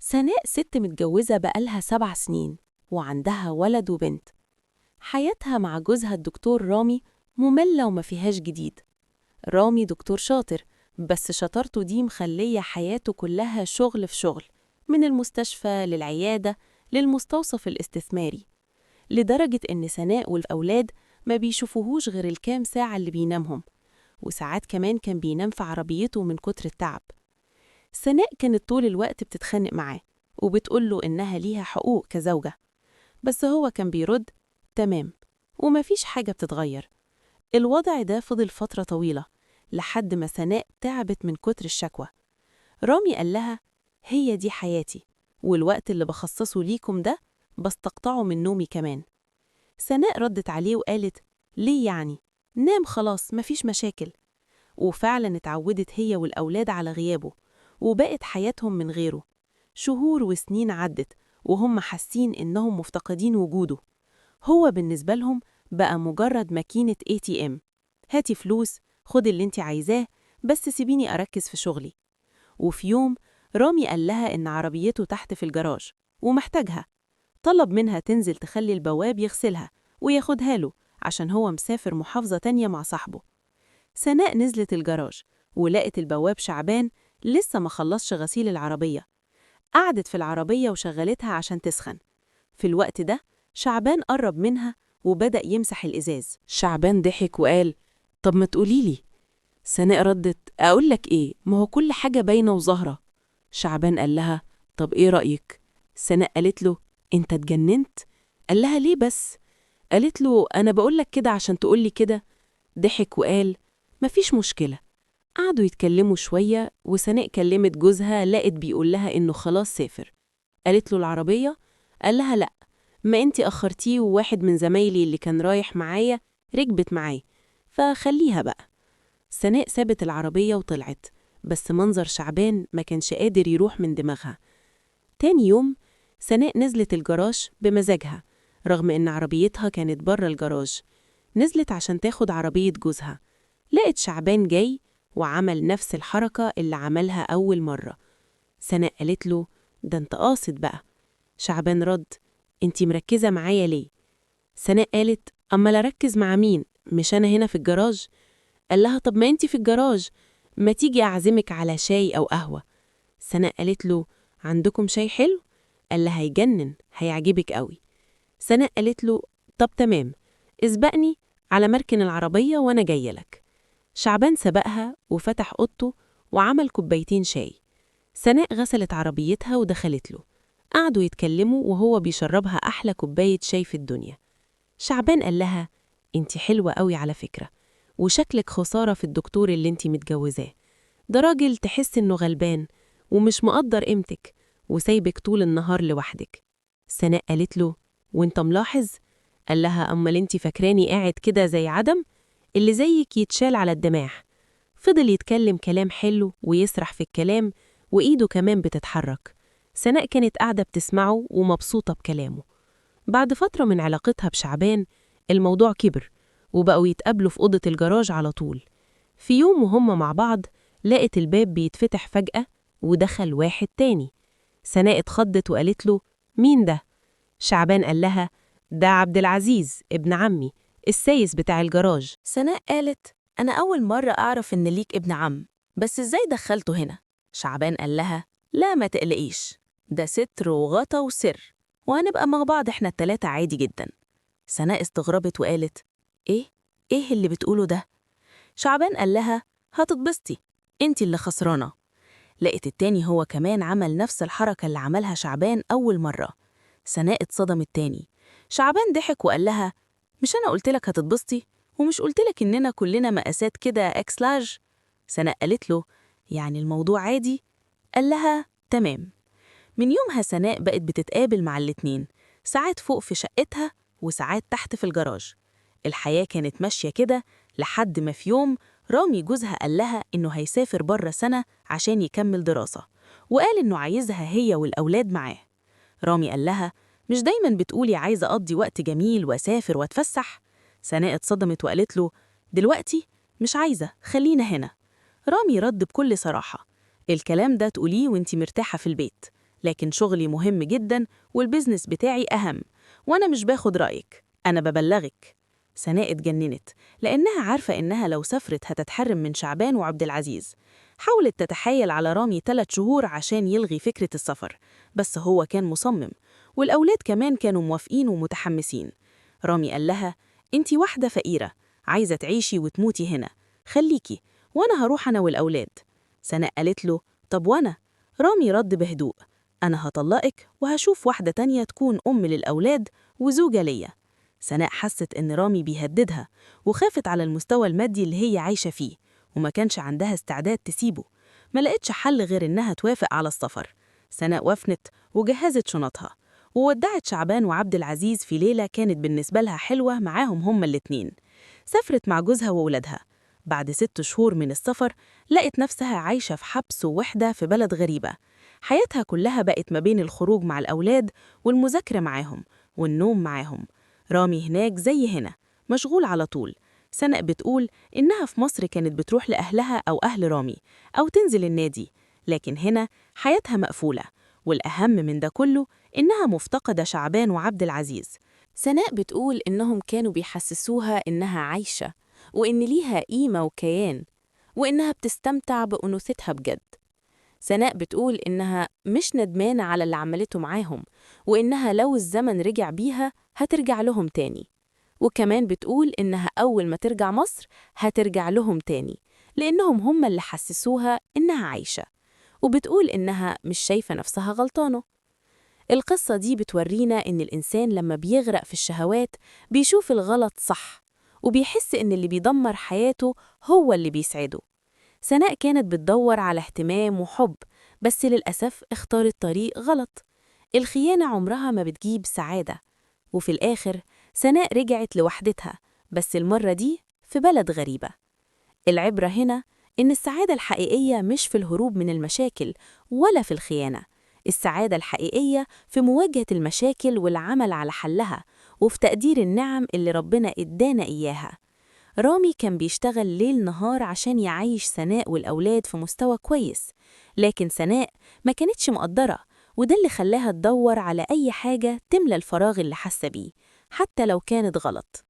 سناء ست متجوزة بقالها 7 سنين وعندها ولد وبنت. حياتها مع جوزها الدكتور رامي مملة وما فيهاش جديد. رامي دكتور شاطر، بس شطارته دي مخلية حياته كلها شغل في شغل، من المستشفى للعيادة للمستوصف الاستثماري، لدرجة إن سناء والأولاد ما بيشوفوهوش غير الكام ساعة اللي بينامهم، وساعات كمان كان بينام في عربيته من كتر التعب. سناء كانت طول الوقت بتتخانق معاه وبتقوله إنها ليها حقوق كزوجة، بس هو كان بيرد تمام ومفيش حاجة بتتغير. الوضع ده فضل فترة طويلة لحد ما سناء تعبت من كتر الشكوى. رامي قال لها هي دي حياتي، والوقت اللي بخصصه ليكم ده بستقطعه من نومي كمان. سناء ردت عليه وقالت ليه يعني؟ نام خلاص مفيش مشاكل. وفعلا اتعودت هي والأولاد على غيابه وبقت حياتهم من غيره. شهور وسنين عدت وهم حاسين إنهم مفتقدين وجوده. هو بالنسبة لهم بقى مجرد ماكينة ATM، هاتي فلوس، خد اللي انت عايزاه، بس سيبيني أركز في شغلي. وفي يوم رامي قال لها إن عربيته تحت في الجراج ومحتاجها، طلب منها تنزل تخلي البواب يغسلها وياخدها له عشان هو مسافر محافظة تانية مع صاحبه. سناء نزلت الجراج ولقت البواب شعبان لسه ما خلصش غسيل العربية. قعدت في العربية وشغلتها عشان تسخن. في الوقت ده شعبان قرب منها وبدأ يمسح الإزاز. شعبان ضحك وقال طب ما تقوليلي. سناء ردت أقولك إيه، ما هو كل حاجة باينة وظاهرة. شعبان قال لها طب إيه رأيك؟ سناء قالت له أنت اتجننت؟ قال لها ليه بس؟ قالت له أنا بقولك كده عشان تقولي كده. ضحك وقال مفيش مشكلة. قعدوا يتكلموا شوية وسناء كلمت جوزها، لقت بيقول لها إنه خلاص سافر. قالت له العربية؟ قال لها لأ، ما انتي أخرتيه وواحد من زمايلي اللي كان رايح معايا ركبت معاه، فخليها بقى. سناء سابت العربية وطلعت، بس منظر شعبان ما كانش قادر يروح من دماغها. تاني يوم سناء نزلت الجراج بمزاجها رغم إن عربيتها كانت بره الجراج. نزلت عشان تاخد عربية جوزها، لقت شعبان جاي وعمل نفس الحركة اللي عملها أول مرة. سناء قالت له ده انت قاصد بقى. شعبان رد انتي مركزة معايا ليه؟ سناء قالت أما لا أركز مع مين، مش أنا هنا في الجراج؟ قال لها طب ما انتي في الجراج، ما تيجي أعزمك على شاي أو قهوة. سناء قالت له عندكم شاي حلو؟ قال لها هيجنن، هيعجبك قوي. سناء قالت له طب تمام، اسبقني على مركن العربية وأنا جاية لك. شعبان سبقها وفتح أوضته وعمل كوبايتين شاي. سناء غسلت عربيتها ودخلت له. قعدوا يتكلموا وهو بيشربها أحلى كوباية شاي في الدنيا. شعبان قال لها انتي حلوة قوي على فكرة، وشكلك خسارة في الدكتور اللي انتي متجوزاه، ده راجل تحس انه غلبان ومش مقدر قيمتك وسايبك طول النهار لوحدك. سناء قالت له وانت ملاحظ؟ قال لها أمال انتي فاكراني قاعد كده زي عدم؟ اللي زيك يتشال على الدماغ. فضل يتكلم كلام حلو ويسرح في الكلام وإيده كمان بتتحرك. سناء كانت قاعدة بتسمعه ومبسوطة بكلامه. بعد فترة من علاقتها بشعبان الموضوع كبر وبقوا يتقابلوا في أوضة الجراج على طول. في يوم وهم مع بعض لقت الباب بيتفتح فجأة ودخل واحد تاني. سناء اتخضت وقالت له مين ده؟ شعبان قال لها ده عبد العزيز ابن عمي السايس بتاع الجراج. سناء قالت أنا أول مرة أعرف إن ليك ابن عم، بس إزاي دخلته هنا؟ شعبان قال لها لا ما تقلقيش، ده ستر وغطا وسر، وهنبقى مع بعض إحنا التلاتة عادي جدا. سناء استغربت وقالت إيه؟ إيه اللي بتقوله ده؟ شعبان قال لها هتتبسطي، إنتي اللي خسرانة. لقيت التاني هو كمان عمل نفس الحركة اللي عملها شعبان أول مرة. سناء اتصدمت تاني. شعبان ضحك وقال لها مش أنا قلتلك هتتبسطي؟ ومش قلتلك إننا كلنا مقاسات كده X large؟ سناء قالت له يعني الموضوع عادي؟ قال لها تمام. من يومها سناء بقت بتتقابل مع الاتنين، ساعات فوق في شقتها وساعات تحت في الجراج. الحياة كانت ماشية كده لحد ما في يوم رامي جوزها قال لها إنه هيسافر بره سنة عشان يكمل دراسة، وقال إنه عايزها هي والأولاد معاه. رامي قال لها مش دايماً بتقولي عايزة أقضي وقت جميل وأسافر وأتفسح؟ سناء اتصدمت وقالت له دلوقتي مش عايزة، خلينا هنا. رامي رد بكل صراحة الكلام ده تقوليه وانتي مرتاحة في البيت، لكن شغلي مهم جدا وال business بتاعي أهم، وأنا مش باخد رأيك، أنا ببلغك. سناء اتجننت لأنها عارفة إنها لو سافرت هتتحرم من شعبان وعبد العزيز. حاولت تتحايل على رامي 3 شهور عشان يلغي فكرة السفر، بس هو كان مصمم، والأولاد كمان كانوا موافقين ومتحمسين. رامي قال لها: انتي واحدة فقيرة عايزة تعيشي وتموتي هنا، خليكي وأنا هروح أنا والأولاد. سناء قالت له: طب وأنا؟ رامي رد بهدوء: أنا هطلقك وهشوف واحدة تانية تكون أم للأولاد وزوجة ليا. سناء حست إن رامي بيهددها، وخافت على المستوى المادي اللي هي عايشة فيه، وما كانش عندها استعداد تسيبه. ما لقتش حل غير إنها توافق على السفر. سناء وافقت وجهزت شنطها وودعت شعبان وعبد العزيز في ليلة كانت بالنسبة لها حلوة معاهم هما الاتنين. سافرت مع جوزها وولادها. بعد 6 شهور من السفر لقت نفسها عايشة في حبس ووحدة في بلد غريبة. حياتها كلها بقت ما بين الخروج مع الأولاد والمذاكرة معاهم والنوم معاهم. رامي هناك زي هنا، مشغول على طول. سناء بتقول إنها في مصر كانت بتروح لأهلها أو أهل رامي أو تنزل النادي، لكن هنا حياتها مقفولة. والأهم من ده كله إنها مفتقدة شعبان وعبد العزيز. سناء بتقول إنهم كانوا بيحسسوها إنها عايشة، وإن ليها قيمة وكيان، وإنها بتستمتع بأنوثتها بجد. سناء بتقول إنها مش ندمانة على اللي عملته معاهم، وإنها لو الزمن رجع بيها هترجع لهم تاني. وكمان بتقول إنها أول ما ترجع مصر هترجع لهم تاني، لأنهم هم اللي حسسوها إنها عايشة. وبتقول إنها مش شايفة نفسها غلطانة. القصة دي بتورينا إن الإنسان لما بيغرق في الشهوات بيشوف الغلط صح، وبيحس إن اللي بيدمر حياته هو اللي بيسعده. سناء كانت بتدور على اهتمام وحب، بس للأسف اختارت طريق غلط. الخيانة عمرها ما بتجيب سعادة. وفي الآخر سناء رجعت لوحدتها، بس المرة دي في بلد غريبة. العبرة هنا إن السعادة الحقيقية مش في الهروب من المشاكل ولا في الخيانة. السعادة الحقيقية في مواجهة المشاكل والعمل على حلها، وفي تقدير النعم اللي ربنا إدانا إياها. رامي كان بيشتغل ليل نهار عشان يعيش سناء والأولاد في مستوى كويس، لكن سناء ما كانتش مقدرة، وده اللي خلاها تدور على أي حاجة تملى الفراغ اللي حاسة بيه، حتى لو كانت غلط.